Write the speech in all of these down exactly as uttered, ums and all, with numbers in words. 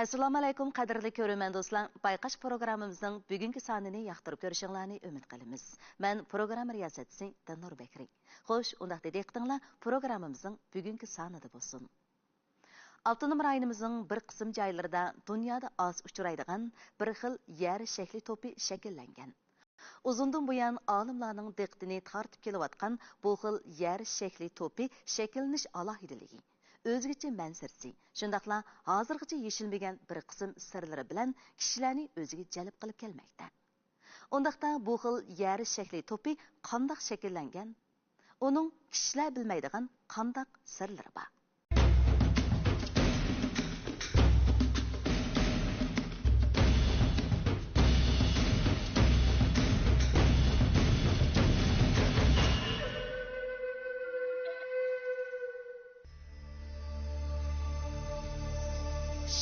ئەسسالامۇئەلەيكۇم، قەدىرلىك كۆرۈرمەن دوستلار. بايقاش پروگراممىمىزنىڭ بۈگۈنكى سانىنى ياقتۇرۇپ كۆرۈشۈڭلارنى ئۈمىد قىلىمىز. مەن پروگرامما رىياسەتچىسى دىلنۇر بەكرى. خوش، ئۇنداقتا دىققىتىڭلار پروگراممىمىزنىڭ بۈگۈنكى سانىدا بولسۇن. ئاپتونوم رايونىمىزنىڭ بىر قىسىم جايلىرىدا دۇنيادا ئاز ئۇچرايدىغان بىر خىل يەر شەكلى توپى شەكىللەنگەن. ئۇزۇندىن بۇيان ئالىملارنىڭ دىققىتىنى تارتىپ كېلىۋاتقان بۇ خىل يەر شەكلى توپى شەكىللىنىش ئالاھىدىلىكى، ئۆزگىچە مەنزىرىسى، شۇنداقلا ھازىرغىچە يېشىلمىگەن بىر قىسىم سىرلىرى بىلەن كىشىلەرنى ئۆزىگە جەلپ قىلىپ كەلمەكتە. ئۇنداقتا بۇ خىل يەر شەكلى توپى قانداق شەكىللەنگەن؟ ئۇنىڭ كىشىلەر بىلمەيدىغان قانداق سىرلىرى بار؟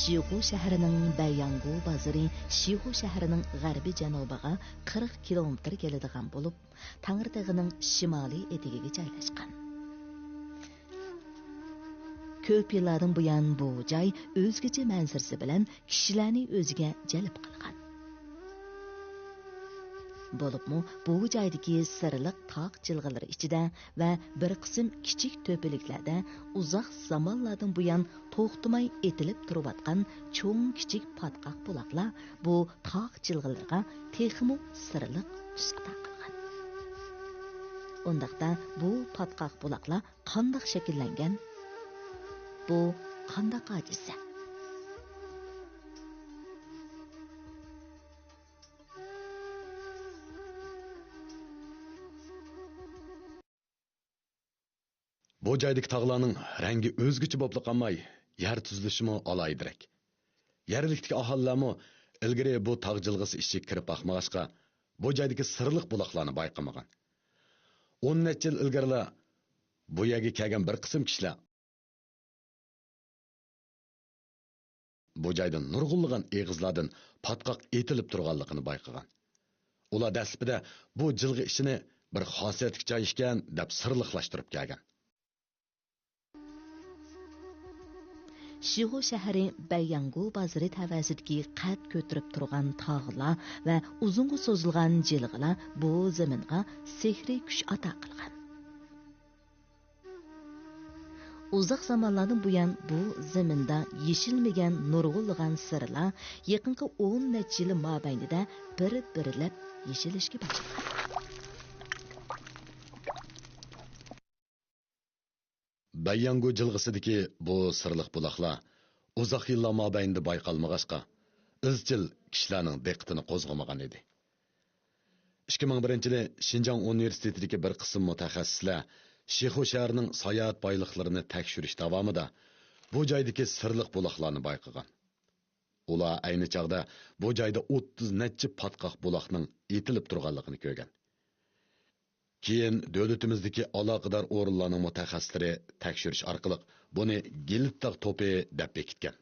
شىخۇ شەھىرىنىڭ بەيياڭگۇ بازىرى شىخۇ شەھىرىنىڭ غەربىي جەنۇبىغا قىرىق كىلومېتىر كېلىدىغان بولۇپ، تەڭرىتېغىنىڭ شىمالىي ئېتىكىگە جايلاشقان. كۆپ يىللاردىن بۇيان بۇ جاي ئۆزگىچە مەنزىرىسى بىلەن كىشىلەرنى ئۆزىگە جەلپ قىلغان. بولۇپمۇ بۇ جايدىكى سىرلىق تاغ جىلغىلىرى ئىچىدە ۋە بىر قىسىم كىچىك تۆپىلىكلەردە ئۇزاق زامانلاردىن بۇيان توختىماي ئېتىلىپ تۇرۇۋاتقان چوڭ-كىچىك پاتقاق بۇلاقلار بۇ تاغ جىلغىلىرىغا تېخىمۇ سىرلىق تۈس ئاتا قىلغان. ئۇنداقتا بۇ پاتقاق بۇلاقلار قانداق شەكىللەنگەن؟ بۇ قانداق ھادىسە؟ بۇ جايدىكى تاغلارنىڭ رەڭگى ئۆزگىچە بولۇپلا قالماي، يەر تۈزۈلۈشىمۇ ئالاھىدىرەك. يەرلىكتىكى ئاھالىلەرمۇ ئىلگىرى بۇ تاغ جىلغىسى ئىچىگە كىرىپ باقمىغاچقا، بۇ جايدىكى سىرلىق بۇلاقلارنى بايقىمىغان. ئون نەچچە يىل ئىلگىرىلا بۇ يەرگە كەلگەن بىر قىسىم كىشىلەر بۇ جايدا نۇرغۇنلىغان ئېغىزلاردىن پاتقاق ئېتىلىپ تۇرغانلىقىنى بايقىغان. ئۇلار دەسلىپىدە بۇ جىلغا ئىچىنى بىر خاسىيەتلىك جاي ئىكەن دەپ سىرلىقلاشتۇرۇپ كەلگەن. شىخۇ شەھىرى بەيياڭگۇ بازىرى تەۋەسىدىكى قەد كۆتۈرۈپ تۇرغان تاغلار ۋە ئۇزۇنغا سوزۇلغان جىلغىلار بۇ زېمىنغا سېھرىي كۈچ ئاتا قىلغان. ئۇزاق زامانلاردىن بۇيان بۇ زېمىندا يېشىلمىگەن نۇرغۇنلىغان سىرلار يېقىنقى ئون نەچچە يىل مابەينىدە بىر-بىرلەپ يېشىلىشكە باشلىغان. بەيياڭگۇ جىلغىسىدىكى بۇ سىرلىق بۇلاقلار ئۇزاق يىللار مابەينىدە بايقالمىغاچقا، ئىزچىل كىشىلەرنىڭ دىققىتىنى قوزغىمىغان ئىدى. ئىككى مىڭ بىرىنچى يىلى شىنجاڭ ئۇنىۋېرسىتېتىدىكى بىر قىسىم مۇتەخەسسىسلەر شىخۇ شەھىرىنىڭ ساياھەت بايلىقلىرىنى تەكشۈرۈش داۋامىدا بۇ جايدىكى سىرلىق بۇلاقلارنى بايقىغان. ئۇلار ئەينى چاغدا بۇ جايدا ئوتتۇز نەچچە پاتقاق بۇلاقنىڭ ئېتىلىپ تۇرغانلىقىنى كۆرگەن. كېيىن دۆلىتىمىزدىكى ئالاقىدار ئورۇنلارنىڭ مۇتەخەسسىسلىرى تەكشۈرۈش ئارقىلىق بۇنى گىلىتتاغ توپى دەپ بېكىتكەن.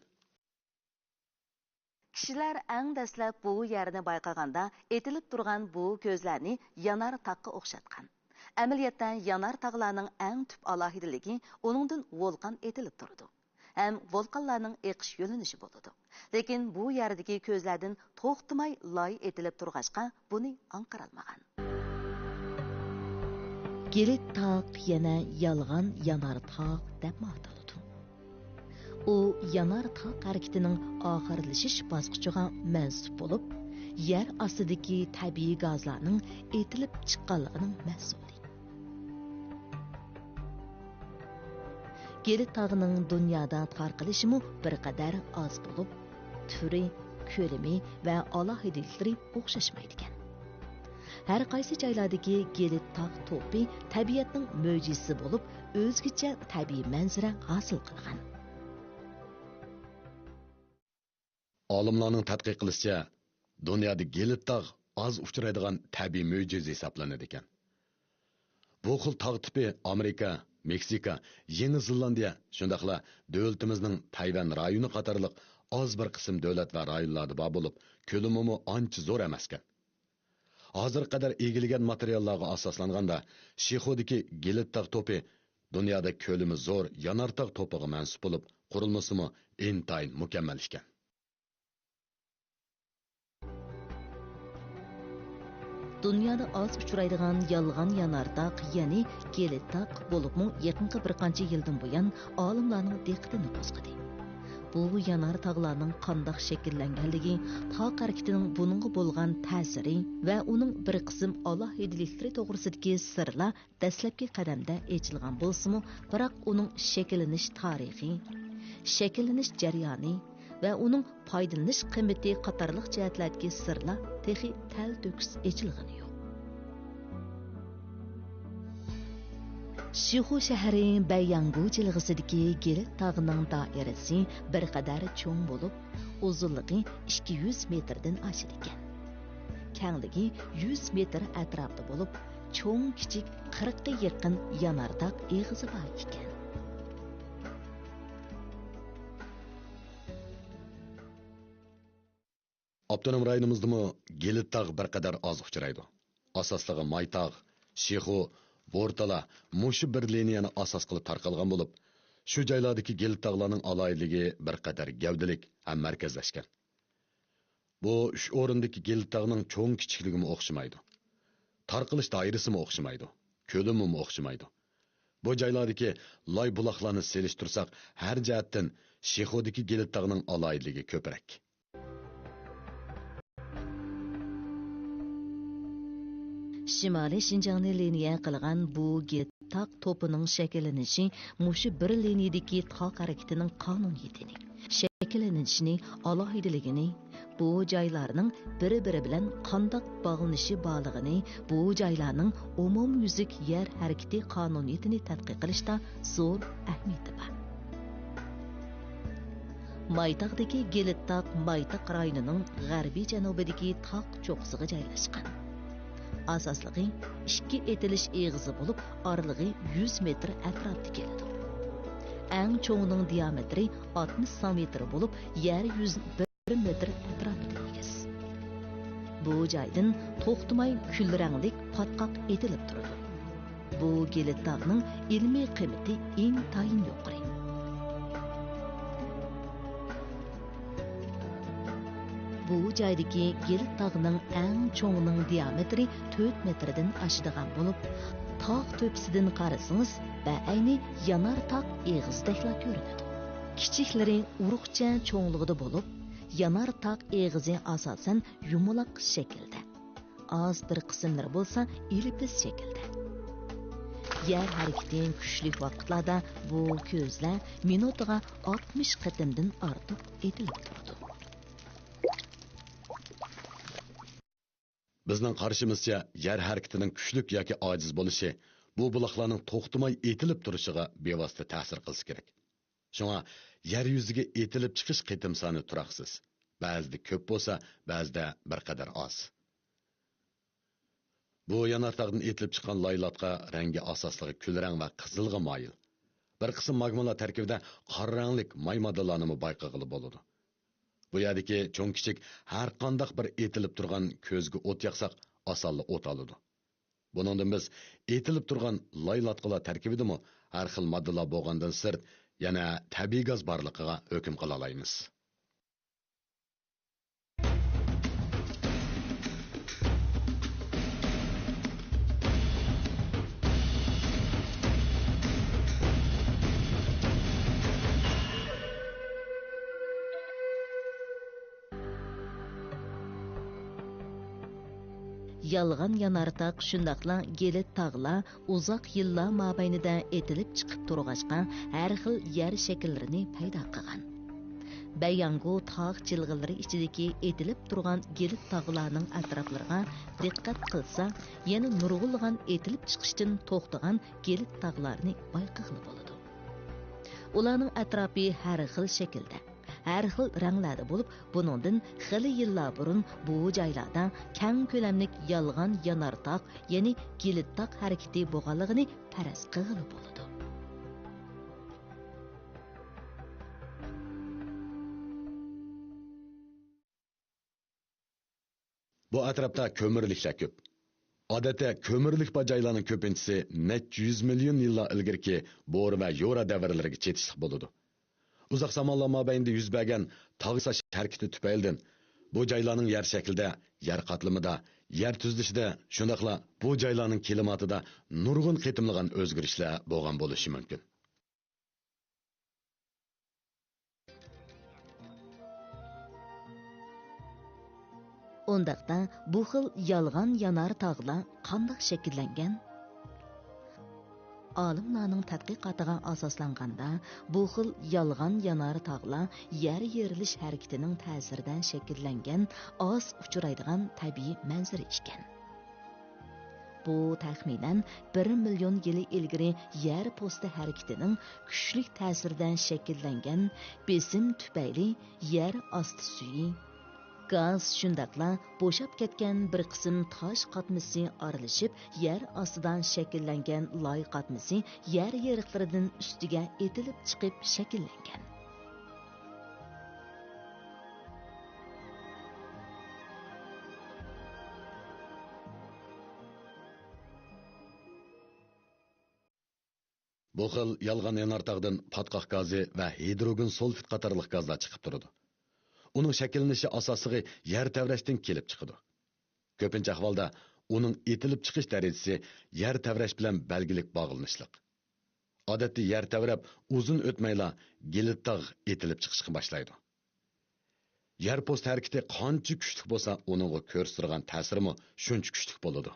كىشىلەر ئەڭ دەسلەپ بۇ يەرنى بايقىغاندا، ئېتىلىپ تۇرغان بۇ كۆزلەرنى يانار تاغقا ئوخشاتقان. ئەمەلىيەتتە، يانار تاغلارنىڭ ئەڭ تۈپ ئالاھىدىلىكى، ئۇنىڭدىن ۋولقان ئېتىلىپ تۇرىدۇ ھەم ۋولقانلارنىڭ ئېقىش يۆنىلىشى بولىدۇ. لېكىن بۇ يەردىكى كۆزلەردىن توختىماي لاي ئېتىلىپ تۇرغاچقا، بۇنى ئاڭقىرالمىغان. گىلىت تاغ يەنە يالغان يانار تاغ دەپمۇ ئاتىلىدۇ. ئۇ يانار تاغ ھەرىكىتىنىڭ ئاخىرلىشىش باسقۇچىغا مەنسۇپ بولۇپ، يەر ئاستىدىكى تەبىئىي گازلارنىڭ ئېتىلىپ چىققانلىقىنىڭ مەھسۇلى. گىلىت تاغنىڭ دۇنيادا تارقىلىشىمۇ بىر قەدەر ئاز بولۇپ، تۈرى، كۆلىمى ۋە ئالاھىدىلىكلىرى ئوخشاشمايدىكەن. ھەر قايسى جايلاردىكى گىلىت تاغ توپى تەبىئەتنىڭ مۆجىزىسى بولۇپ، ئۆزگىچە تەبىئىي مەنزىرە ھاسىل قىلغان. ئالىملارنىڭ تەتقىق قىلىشىچە، دۇنيادا گىلىت تاغ ئاز ئۇچرايدىغان تەبىئىي مۆجىزە ھېسابلىنىدىكەن. بۇ خىل تاغ تىپى ئامېرىكا، مېكسىكا، يېڭى زېلاندىيە، شۇنداقلا دۆلىتىمىزنىڭ تەيۋەن رايونى قاتارلىق ئاز بىر قىسىم دۆلەت ۋە رايونلاردا بار بولۇپ، كۆلىمىمۇ ئانچە زور ئەمەسكەن. ھازىرغا قەدەر ئىگىلىگەن ماتېرىياللارغا ئاساسلانغاندا، شىخۇدىكى گىلىت تاغ توپى دۇنيادا كۆلىمى زور يانار تاغ توپىغا مەنسۇپ بولۇپ، قۇرۇلمىسىمۇ ئىنتايىن مۇكەممەل ئىكەن. دۇنيادا ئاز ئۇچرايدىغان يالغان يانارتاغ، يەنى گېلىتاغ بولۇپمۇ يېقىنقى بىر قانچە يىلدىن بۇيان ئالىملارنىڭ دىققىتىنى قوزغىدى. بۇ يانارتاغلارنىڭ قانداق شەكىللەنگەنلىكى، تاغ ھەرىكىتىنىڭ بۇنىڭغا بولغان تەسىرى ۋە ئۇنىڭ بىر قىسىم ئالاھىدىلىكلىرى توغرىسىدىكى سىرلار دەسلەپكى قەدەمدە ئېچىلغان بولسىمۇ، بىراق ئۇنىڭ شەكىللىنىش تارىخى، شەكىللىنىش جەريانى ۋە ئۇنىڭ پايدىلىنىش قىممىتى قاتارلىق جەھەتلەردىكى سىرلار تېخى تەلتۆكۈس ئېچىلغىنى يوق. شىخۇ شەھىرى بەيياڭگۇ جىلغىسىدىكى گېلىت تاغنىڭ دائىرىسى بىر قەدەر چوڭ بولۇپ، ئۇزۇنلۇقى ئىككى يۈز مېتىردىن ئاشىدىكەن. كەڭلىكى يۈز مېتىر ئەتراپىدا بولۇپ، چوڭ كىچىك قىرىققا يېقىن يانارتاغ ئېغىزى بار ئىكەن. ئاپتونوم رايونىمىزدىمۇ گېلىت تاغ بىر قەدەر ئاز ئۇچرايدۇ. ئاساسلىقى مايتاغ، شىخۇ، بورتالا مۇشۇ بىر لىنىيەنى ئاساس قىلىپ تارقالغان بولۇپ، شۇ جايلاردىكى گېلىت تاغلارنىڭ ئالاھىدىلىكى بىر قەدەر گەۋدىلىك ھەم مەركەزلەشكەن. بۇ ئۈچ ئورۇندىكى گېلىت تاغنىڭ چوڭ كىچىكلىكىمۇ ئوخشىمايدۇ. تارقىلىش دائىرىسىمۇ ئوخشىمايدۇ. كۆلىمىمۇ ئوخشىمايدۇ. بۇ جايلاردىكى لاي بۇلاقلارنى سېلىشتۇرساق، ھەر جەھەتتىن شىخۇدىكى گېلىت تاغنىڭ ئالاھىدىلىكى كۆپرەك. شىمالىي شىنجاڭنى لىنىيە قىلغان بۇ گېلىت تاغ توپىنىڭ شەكىللىنىشى مۇشۇ بىر لىنىيەدىكى تاغ ھەرىكىتىنىڭ قانۇنىيىتىنى، شەكىللىنىشىنى، ئالاھىدىلىكىنى، بۇ جايلارنىڭ بىر-بىرى بىلەن قانداق باغلىنىشى بارلىقىنى، بۇ جايلارنىڭ ئومۇميۈزلۈك يەر ھەرىكىتى قانۇنىيىتىنى تەتقىق قىلىشتا زور ئەھمىيىتى بار. مايتاغدىكى گېلىت تاغ مايتاغ رايونىنىڭ غەربىي جەنۇبىدىكى تاغ چوققىسىغا جايلاشقان. ئاساسلىقى ئىككى ئېتىلىش ئېغىزى بولۇپ، ئارىلىقى يۈز مېتىر ئەتراپىدا كېلىدۇ. ئەڭ چوڭىنىڭ دىيامېتىرى ئاتمىش سانتىمېتىر بولۇپ، يەر يۈزىنىڭ بىر مېتىر ئەتراپىدا ئېگىز. بۇ جايدىن توختىماي كۈل رەڭلىك پاتقاق ئېتىلىپ تۇرىدۇ. بۇ گېلىت تاغنىڭ ئىلمىي قىممىتى ئىنتايىن يۇقىرى. بۇ جايدىكى گېلىت تاغنىڭ ئەڭ چوڭىنىڭ دىيامېتىرى تۆت مېتىردىن ئاشىدىغان بولۇپ، تاغ تۆپىسىدىن قارىسىڭىز، بەئەينى يانار تاغ ئېغىزىدەكلا كۆرۈنىدۇ. كىچىكلىرى ئۇرۇقچە چوڭلۇقىدا بولۇپ، يانار تاغ ئېغىزى ئاساسەن يۇمىلاق شەكىلدە. ئاز بىر قىسىملىرى بولسا ئېلىپىز شەكىلدە. يەر ھەرىكىتى كۈچلۈك ۋاقىتلاردا بۇ كۆزلەر مىنۇتىغا ئاتمىش قېتىمدىن ئارتۇق ئېتىلىپ تۇرىدۇ. بىزنىڭ قارىشىمىزچە، يەر ھەرىكىتىنىڭ كۈچلۈك ياكى ئاجىز بولۇشى بۇ بۇلاقلارنىڭ توختىماي ئېتىلىپ تۇرۇشىغا بىۋاسىتە تەسىر قىلسا كېرەك. شۇڭا يەر يۈزىگە ئېتىلىپ چىقىش قېتىم سانى تۇراقسىز. بەزىدە كۆپ بولسا، بەزىدە بىر قەدەر ئاز. بۇ يانارتاغدىن ئېتىلىپ چىققان لايلاتقا رەڭگى ئاساسلىقى كۈلرەڭ ۋە قىزىلغا مايىل. بىر قىسىم ماگمىلار تەركىبىدە قارا رەڭلىك ماي ماددىلارنىمۇ بايقىغىلى بولىدۇ. بۇ يەردىكى چوڭ-كىچىك ھەر قانداق بىر ئېتىلىپ تۇرغان كۆزگە ئوت ياقساق، ئاسانلا ئوت ئالىدۇ. بۇنىڭدىن بىز ئېتىلىپ تۇرغان لايلاتقۇلار تەركىبىدىمۇ ھەر خىل ماددىلار بولغاندىن سىرت، يەنە تەبىئىي گاز بارلىقىغا ھۆكۈم قىلالايمىز. يالغان يانارتاغ شۇنداقلا گېلىت تاغلار ئۇزاق يىللار مابەينىدە ئېتىلىپ چىقىپ تۇرغاچقا، ھەر خىل يەر شەكىللىرىنى پەيدا قىلغان. بەيياڭگۇ تاغ جىلغىلىرى ئىچىدىكى ئېتىلىپ تۇرغان گېلىت تاغلارنىڭ ئەتراپلىرىغا دىققەت قىلسا، يەنە نۇرغۇنلىغان ئېتىلىپ چىقىشتىن توختىغان گېلىت تاغلارنى بايقىغىلى بولىدۇ. ئۇلارنىڭ ئەتراپى ھەر خىل شەكىلدە، ھەر خىل رەڭلەردە بولۇپ، بۇنىڭدىن خېلى يىللار بۇرۇن بۇ جايلاردا كەڭ كۆلەملىك يالغان يانارتاغ، يەنى گېلىت تاغ ھەرىكىتى بولغانلىقىنى پەرەز قىلغىلى بولىدۇ. بۇ ئەتراپتا كۆمۈرلۈكلەر كۆپ. ئادەتتە كۆمۈرلۈك بار جايلارنىڭ كۆپىنچىسى نەچچە يۈز مىليون يىللار ئىلگىرىكى بورا ۋە يورا دەۋرلىرىگە چېتىشلىق بولىدۇ. ئۇزاق زامانلار مابەينىدە يۈز بەرگەن تاغ ساش ھەرىكىتى تۈپەيلىدىن بۇ جايلارنىڭ يەر شەكلىدە، يەر قاتلىمىدا، يەر تۈزۈلۈشىدە، شۇنداقلا بۇ جايلارنىڭ كىلىماتىدا نۇرغۇن قېتىملىغان ئۆزگىرىشلەر بولغان بولۇشى مۇمكىن. ئۇنداقتا بۇ خىل يالغان يانار تاغلار قانداق شەكىللەنگەن؟ ئالىملارنىڭ تەتقىقاتىغا ئاساسلانغاندا، بۇ خىل يالغان يانار تاغلار يەر يېرىلىش ھەرىكىتىنىڭ تەسىرىدە شەكىللەنگەن ئاز ئۇچرايدىغان تەبىئىي مەنزىرە ئىكەن. بۇ تەخمىنەن بىر مىليون يىل ئىلگىرى يەر پوستى ھەرىكىتىنىڭ كۈچلۈك تەسىرىدە شەكىللەنگەن بېسىم تۈپەيلى يەر ئاستى سۈيى، گاز، شۇنداقلا بوشاپ كەتكەن بىر قىسىم تاش قاتمىسى ئارىلىشىپ، يەر ئاستىدا شەكىللەنگەن لاي قاتمىسى يەر يېرىقلىرىدىن ئۈستىگە ئېتىلىپ چىقىپ شەكىللەنگەن. بۇ خىل يالغان يانار تاغدىن پاتقاق گازى ۋە ھىدروگېن سۇلفىد قاتارلىق گازلار چىقىپ تۇرىدۇ. ئۇنىڭ شەكىللىنىشى ئاساسلىقى يەر تەۋرەشتىن كېلىپ چىقىدۇ. كۆپىنچە ئەھۋالدا ئۇنىڭ ئېتىلىپ چىقىش دەرىجىسى يەر تەۋرەش بىلەن بەلگىلىك باغلىنىشلىق. ئادەتتە يەر تەۋرەپ ئۇزۇن ئۆتمەيلا گىلىت تاغ ئېتىلىپ چىقىشقا باشلايدۇ. يەر پوستى ھەرىكىتى قانچە كۈچلۈك بولسا، ئۇنىڭغا كۆرسىتىدىغان تەسىرىمۇ شۇنچە كۈچلۈك بولىدۇ.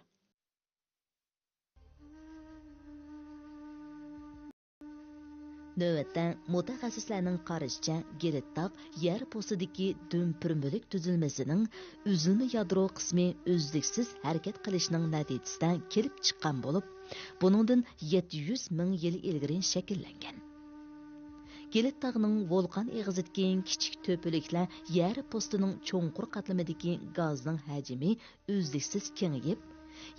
نۆۋەتتە، مۇتەخەسسىسلەرنىڭ قارىشىچە، گىلىت تاغ يەر پوستىدىكى دۈمپۈرمىلىك تۈزۈلمىسىنىڭ ئۈزۈلمە يادرو قىسمى ئۈزلۈكسىز ھەرىكەت قىلىشىنىڭ نەتىجىسىدە كېلىپ چىققان بولۇپ، بۇنىڭدىن يەتتە يۈز مىڭ يىل ئىلگىرى شەكىللەنگەن. گىلىت تاغنىڭ ۋولقان ئېغىزىدىكى كىچىك تۆپىلىكلەر يەر پوستىنىڭ چوڭقۇر قاتلىمىدىكى گازنىڭ ھەجمى ئۈزلۈكسىز كېڭىيىپ،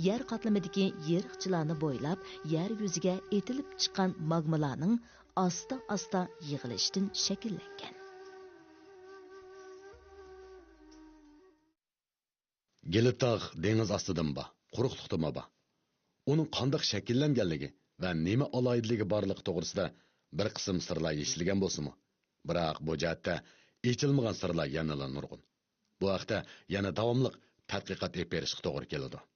يەر قاتلىمىدىكى يېرىقچىلارنى بويلاپ، يەر يۈزىگە ئېتىلىپ چىققان ماگمىلارنىڭ ئاستا-ئاستا يىغىلىشىدىن شەكىللەنگەن. گىلىت تاغ دېڭىز ئاستىدىمۇ بار، قۇرۇقلۇقتىمۇ بار. ئۇنىڭ قانداق شەكىللەنگەنلىكى ۋە نېمە ئالاھىدىلىكى بارلىقى توغرىسىدا بىر قىسىم سىرلار يېشىلگەن بولسىمۇ، بىراق بۇ جەھەتتە ئېچىلمىغان سىرلار يەنىلا نۇرغۇن. بۇ ھەقتە يەنە داۋاملىق تەتقىقات ئېلىپ بېرىشقا توغرا كېلىدۇ.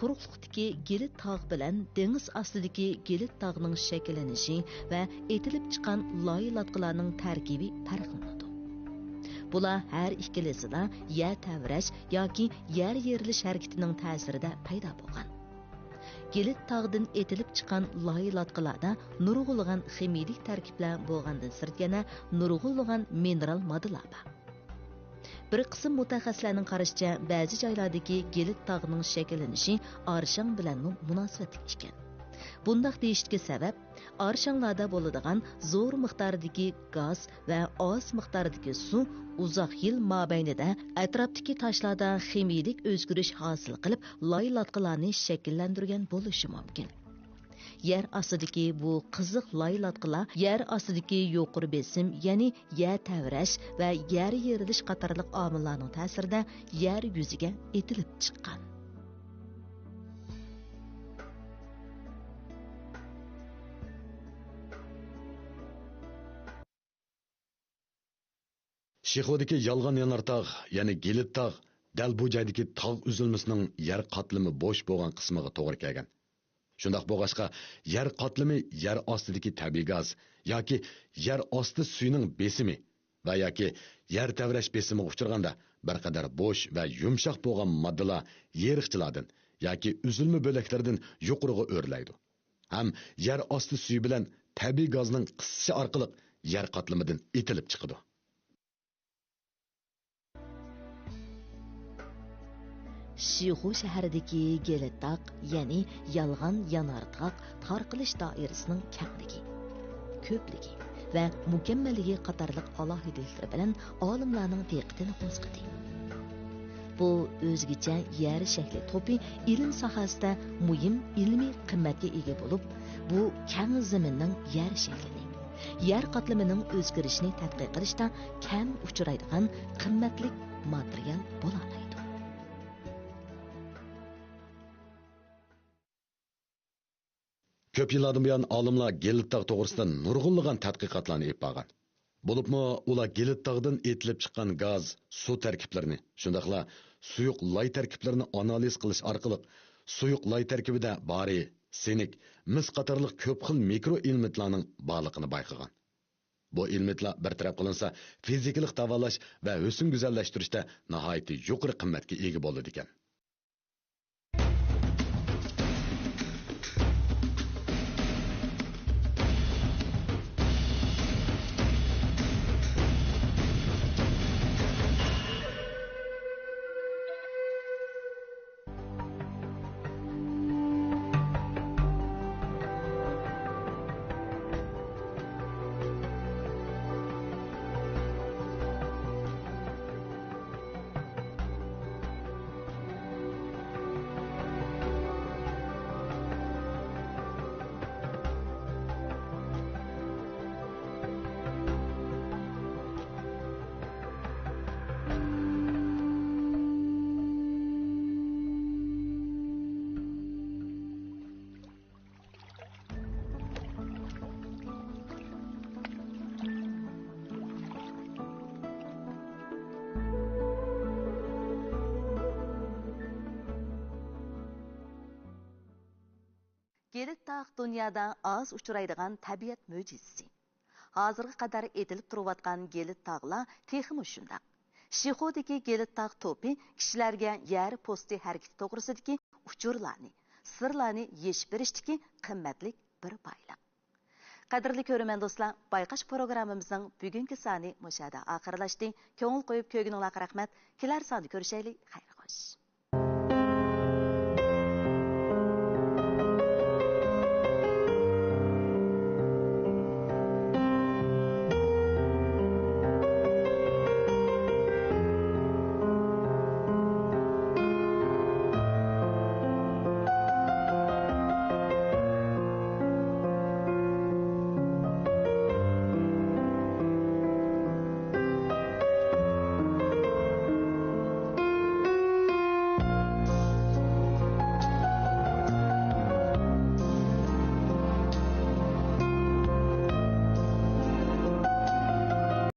قۇرۇقلۇقتىكى گىلىت تاغ بىلەن دېڭىز ئاستىدىكى گىلىت تاغنىڭ شەكىللىنىشى ۋە ئېتىلىپ چىققان لايلاتقىلارنىڭ تەركىبى پەرقلىنىدۇ. بۇلار ھەر ئىككىلىسىلا يەر تەۋرەش ياكى يەر يېرىلىش ھەرىكىتىنىڭ تەسىرىدە پەيدا بولغان. گىلىت تاغدىن ئېتىلىپ چىققان لايلاتقىلاردا نۇرغۇنلىغان خىمىيىلىك تەركىبلەر بولغاندىن سىرت يەنە نۇرغۇنلىغان مىنېرال ماددىلار بار. بىر قىسىم مۇتەخەسسىسلەرنىڭ قارىشىچە، بەزى جايلاردىكى گىلىت تاغنىڭ شەكىللىنىشى ئارشاڭ بىلەنمۇ مۇناسىۋەتلىك ئىكەن. بۇنداق دېيىشتىكى سەۋەب، ئارشاڭلاردا بولىدىغان زور مىقداردىكى گاز ۋە ئاز مىقداردىكى سۇ ئۇزاق يىل مابەينىدە ئەتراپتىكى تاشلاردا خىمىيىلىك ئۆزگىرىش ھاسىل قىلىپ، لايلاتقىلارنى شەكىللەندۈرگەن بولۇشى مۇمكىن. يەر ئاستىدىكى بۇ قىزىق لايلاتقىلار يەر ئاستىدىكى يۇقىرى بېسىم، يەنى يەر تەۋرەش ۋە يەر يېرىلىش قاتارلىق ئامىللارنىڭ تەسىرىدە يەر يۈزىگە ئېتىلىپ چىققان. شىخۇدىكى يالغان يانار تاغ، يەنى گىلىت تاغ، دەل بۇ جايدىكى تاغ ئۈزۈلمىسىنىڭ يەر قاتلىمى بوش بولغان قىسمىغا توغرا كەلگەن. شۇنداق بولغاچقا، يەر قاتلىمى يەر ئاستىدىكى تەبىئىي گاز ياكى يەر ئاستى سۈيىنىڭ بېسىمى ۋە ياكى يەر تەۋرەش بېسىمىغا ئۇچرىغاندا، بىر قەدەر بوش ۋە يۇمشاق بولغان ماددىلار يېرىقچىلاردىن ياكى ئۈزۈلمە بۆلەكلىرىدىن يۇقىرىغا ئۆرلەيدۇ ھەم يەر ئاستى سۈيى بىلەن تەبىئىي گازنىڭ قىسىشى ئارقىلىق يەر قاتلىمىدىن ئېتىلىپ چىقىدۇ. شىخۇ شەھىرىدىكى گېلىتاغ، يەنى يالغان يانارتاغ تارقىلىش دائىرىسىنىڭ كەڭلىكى، كۆپلۈكى ۋە مۇكەممەللىكى قاتارلىق ئالاھىدىلىكلىرى بىلەن ئالىملارنىڭ دىققىتىنى قوزغىدى. بۇ ئۆزگىچە يەر شەكلى توپى ئىلىم ساھەسىدە مۇھىم ئىلمىي قىممەتكە ئىگە بولۇپ، بۇ كەڭ زېمىننىڭ يەر شەكلىنى، يەر قاتلىمىنىڭ ئۆزگىرىشىنى تەتقىق قىلىشتا كەم ئۇچرايدىغان قىممەتلىك ماتېرىيال بولالايدۇ. كۆپ يىللاردىن بۇيان ئالىملار گېلىتتاغ توغرىسىدا نۇرغۇنلىغان تەتقىقاتلارنى ئېلىپ بارغان. بولۇپمۇ ئۇلار گېلىت تاغدىن ئېتىلىپ چىققان گاز، سۇ تەركىبلىرىنى، شۇنداقلا سۇيۇق لاي تەركىبلىرىنى ئانالىز قىلىش ئارقىلىق، سۇيۇق لاي تەركىبىدە بارىي، سىنك، مىس قاتارلىق كۆپ خىل مىكرو ئېلېمېنتلارنىڭ بارلىقىنى بايقىغان. بۇ ئېلېمېنتلار بىر تەرەپ قىلىنسا، فىزىكىلىق داۋالاش ۋە ھۆسن گۈزەللەشتۈرۈشتە ناھايىتى يۇقىرى قىممەتكە ئىگە بولىدىكەن. گېلىت تاغ دۇنيادا ئاز ئۇچرايدىغان تەبىئەت مۆجىزىسى. ھازىرغا قەدەر ئېتىلىپ تۇرۇۋاتقان گېلىت تاغلار تېخىمۇ شۇنداق. شىخۇدىكى گېلىت تاغ توپى كىشىلەرگە يەر پوستى ھەرىكىتى توغرىسىدىكى ئۇچۇرلارنى، سىرلارنى يېشىپ بېرىشتىكى قىممەتلىك بىر بايلىق. قەدىرلىك كۆرۈرمەن دوستلار، بايقاش پروگراممىمىزنىڭ بۈگۈنكى سانى مۇشۇ يەردە ئاخىرلاشتى. كۆڭۈل قويۇپ كۆرگىنىڭلارغا رەھمەت. كېلەر ساندا كۆرۈشەيلى. خەير خوش.